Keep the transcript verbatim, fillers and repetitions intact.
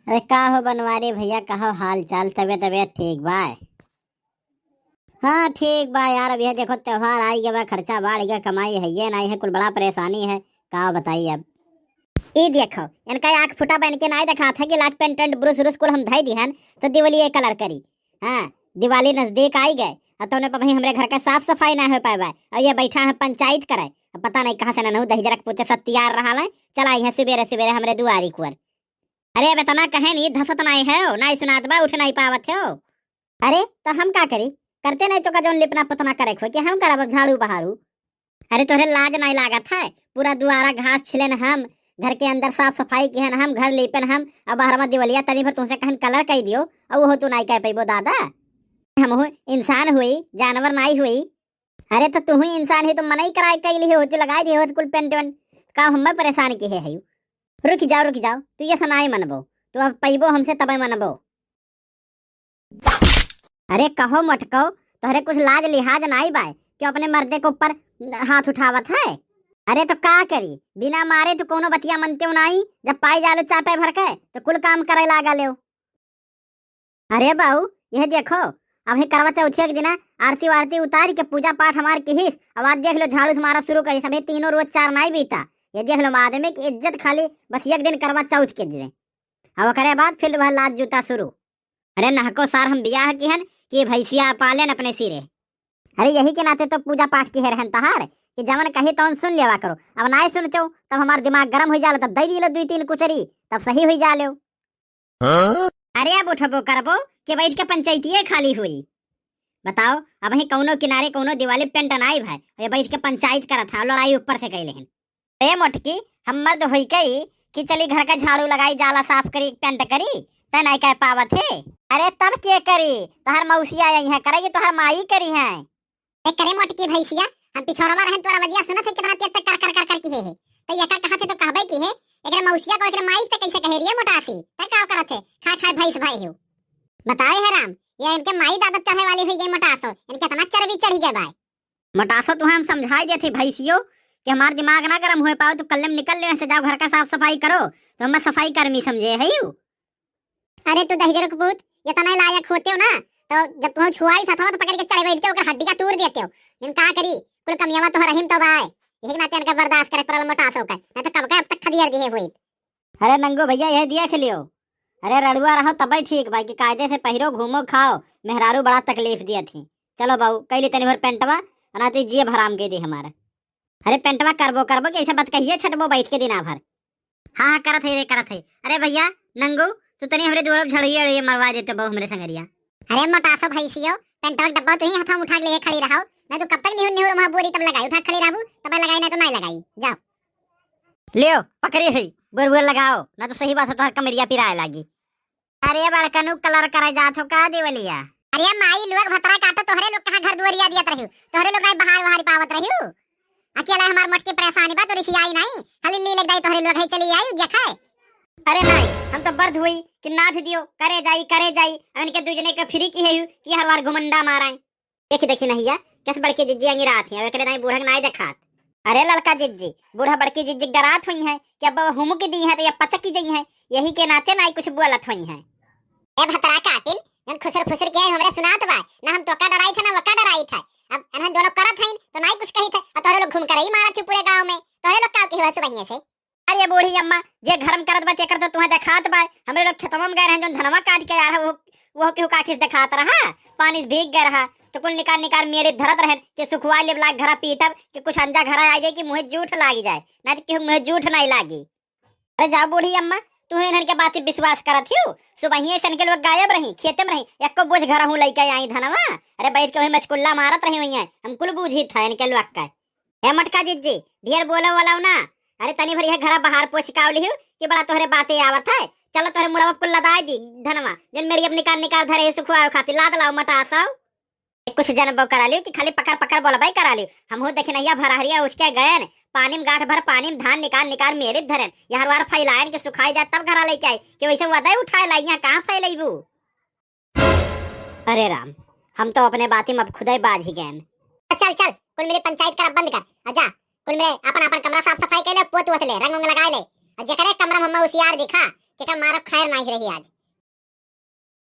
अरे का हो बनवारी भइया, का हो हाल चाल, तबियत, तबियत ठीक बा? हाँ ठीक बा यार, अब यह देखो त्योहार आई गवा, खर्चा बाढ़ गवा, कमाई है ये नाहीं है, कुल बड़ा परेशानी है, का बताई अब। ई देखो, इनका आँख फुटा बा, इनके नाहीं देखात है कि लाग पेंट वेंट ब्रुश व्रुश कुल हम धई दिहन, तो दिवाली ये कलर करी। हाँ, दिवाली नजदीक आई गए, और तौने पर भाई हमरे घर का साफ सफाई ना हो पाए बा, और ये बैठा है पंचायत करे। अब पता नहीं कहाँ से ननहु दहिजरक पूते सत्तियार रहा है, चला आई है सुबेरे सुबेरे हमरे दुआरी कुअर। अरे अब इतना कहे नहीं, धसत नाहीं है, नाहीं सुनात बा, उठ नाहीं पावत हो। अरे तो हम का करी, करते नाहीं तो का जौन लिपना पोतना करे खो कि हम करब अब झाड़ू बहारू। अरे तोहरे लाज नाहीं लागत है, पूरा दुआरा घास छिलेन हम, घर के अंदर साफ सफाई किहन हम, घर लीपेन हम, अब बहरवा दिवलिया तनी भर तुमसे कहन कलर कई दियो, और वो तू नाहीं कह पैबो दादा। हम हो इंसान हुई, जानवर नाहीं हुई। अरे तो तू ही इंसान है तो मनई कराए कई लिहे हो, तू लगाए दिए हो कुल पेंट वेंट, का हमें परेशान किहे है? रुक जाओ, रुक जाओ, तू ये सनाई मनबो, तू अब पैबो हमसे तबे मनबो। अरे कहो मोटको, तोहरे कुछ लाज लिहाज नाहीं बाय कि अपने मर्दे के ऊपर हाथ उठावत है? अरे तो का करी, बिना मारे तो कोनो बतिया मनते हो नाहीं, जब पाई जालो चापे भर के तो कुल काम करे लागा लेव। अरे बाऊ, यह देखो, अब ही करवा चौथिया के दिना आरती वारती उतार के पूजा पाठ हमार किहिस, अब आज देख लो झाड़ू से मारब शुरू करी, सभी तीनों रोज चार नाहीं बीता। ये देख लो आदमी की इज्जत खाली बस एक दिन करवा चौथ के दिन, अब ओकरे बाद फिर वह लात जूता शुरू। अरे नहको सार हम बियाह किहन कि भैंसिया पालेन अपने सिरे। अरे यही के नाते तो पूजा पाठ किहे रहन तहार कि जवन कही तवन सुन लेवा करो। अब नाहीं सुनते हो तब हमार दिमाग गरम हुई जाला, तब दई दिलो दुई तीन कुचरी, तब सही हुई जालेव। हाँ? अरे अब उठबो करबो कि बैठ के पंचायतिये खाली हुई। बताओ, अब ही कौनो किनारे कौनो दिवाली पेंट नाहीं भाई, ये बैठ के पंचायत करत है, लड़ाई ऊपर से कैले हैं। ए मोटकी, हम मर्द होई कई कि चली घर का झाड़ू लगाई, जाला साफ करी, पेंट करी, तै नाहीं कह पावत है। अरे तब के करी, तोहर मौसिया आई है, करेगी तोहर माई करी है। ए करे मोटकी भैंसिया, हम पिछोरवा रहन तोरा बजिया सुनत है कितना तेज तक कर कर कर कर किहे है। तो ये का कहा थे तो कहबे की है, एकरे मौसिया को एकरे माई तक कैसे कहे रिये मोटासी, तै का करत है, खा खा भैंस भाई हो। बताओ हे राम, ये इनके माई दादा चढ़े वाली हुई गई मोटासो, इनके इतना चर्बी चढ़ी गए बाय। मोटासो तुहे हम समझाई देत ही भैंसियो कि हमार दिमाग ना गरम हुए पाओ, तू कल्ले में निकल ले से, जाओ घर का साफ सफाई करो, तो हमें सफाई कर्मी समझे है यू। अरे तू दहिजर के पूत, इतना लायक होते हो ना, तो जब तुम छुआई सथवा तो पकड़ के चढ़े बैठते हो, ओकर हड्डी का तोड़ देते हो। इन का करी, कुल कमियावा तो रहीम तो बाय, यही के नाते इनका बर्दाश्त करे पड़ल मोटासो का, ना तो कब का अब तक खदियर दिए हुई। अरे नंगू भैया, यह देख लियो। अरे रड़ुआ रहो तबे ठीक बा कि कायदे से पहिरो, घूमो, खाओ। मेहरारू बड़ा तकलीफ दिया थी। चलो बाऊ, कैली तनी भर पेंटवा, ना तो जिए भराम के दे हमारा। अरे पेंटवा करबो, करबो कि ऐसे बात कहिए छटबो बैठ के दिना भर। हाँ, हाँ, करत है रे, करत है। अरे भैया, नंगू, तू तनी हमरे दुआरे झड़िए अड़िए मरवा देते बाऊ हमरे संगरिया। अरे मोटासो भैंसियो, पेंटवा के डब्बा तू ही हाथों में उठा के लिए खड़ी रहो, ना तू कब तक निहुर निहुर वहाँ बोरी तब लगाई, उठा के खड़ी रहबू, तब लगाई, ना तो नहीं लगाई, जाओ। लियो, पकड़ी है, बुर बुर लगाओ, ना तो सही बात है, तोहर कमरिया पिराए लागी। अरे बड़कनू, कलर करे जात हो का देवलिया? अरे माई, लोग भतरा काटो, तोहरे लोग कहाँ घर दुआरिया दियत रहियो, तोहरे लोग नहीं बहार वहार पावत रहियो। अकेला हमार मोटकी परेशानी बा, तो रिसियाई नहीं, खाली ली लग जाई तोहरे लोग है, चली आई देखे। अरे नहीं, हम तो बर्द हुई कि नाथ दियो, करे जाई, करे जाई, अब इनके दू जने के फ्री की है यू कि हर बार घुमंडा माराई। देखी, देखी नहिया, कैसे बड़की जिज्जी अंगिरात ही, अब एकरे नाई बूढ़ा के नाई देखात। अरे लड़का जिज्जी, बूढ़ा बड़की जिज्जी डरात हुई है कि अब हुमुक दी है तो ये पचक ही जई है, यही के नाते नाई कुछ बोलत हुई है। ए भतरा काटिन, जन खुसर फुसर के हमरे सुनात बा, ना हम तोका डराई था ना वका डराई था। अब एनहन दोनों करत हईन तो नाई कुछ कही था, और तोहरे लोग घूम कर ही मारत हो पूरे गाँव में, तोहरे लोग का की हुआ सुबहिए से? अरे बूढ़ी अम्मा, जे घर में करत बा तेकर तो तुहें देखात बा, हमरे लोग खेतवा में गए रहन, जौन धनवा काट के आया है, वो, वो केहू काखिस देखात रहा, पानी से भीग गए रहा, तो कुल निकार निकार मेरे धरत रहन कि सुखवा लेब लाग घरा पीटब कि कुछ अंजा घरा आ जाए कि मुँहे जूठ लाग जाए, ना तो केहू मुँहे जूठ नहीं लागी। अरे जाओ बूढ़ी अम्मा, तू इन्हन के बात पे विश्वास करत हियो, सुबहिए से इनके लोग गायब रही, खेते में रही, एको बोझ घर हूँ लेके आई धनवा, अरे बैठ के वही मचकुल्ला मारत रही हुई है, हम कुल बूझी था इनके लोग का। ए मोटका जिज्जी, ढेर बोलो वाला ना। अरे तनी भर यह घरा बाहर पोछ काव लिहु कि बड़ा तोहरे बातें आवत है। चलो तोहरे मुड़वा कुल लदाई दी धनवा, जन मेरी अब निकार निकार धरे है सुखवावे खातिर, लाद लाओ मटासाओ। ए, कुछ जनबो करा लियो कि खाली पकड़ पकड़ बोलबे करा लियो। हमहू देखी नैया भरहरिया उठ के गयन, पानी में गांठ भर पानी में धान निकार निकार मेड़ित धरन, यहर वार फैलायन के सुखाई जाए तब घरा लेके आई कि वैसे वदय उठाए लाई, यहाँ कहाँ फैलैबू? अरे राम, हम तो अपने बाती में अब खुदे बाझ ही गए। चल, चल, कुल मिले पंचायत कर, अब बंद कर, आ जा, कुल मिले अपन अपन कमरा साफ सफाई कर ले, पोत वोत ले, रंग उंग लगा ले, और जेकरे कमरा में हम उसियार दिखा, केका मारब खैर नाहीं रही आज।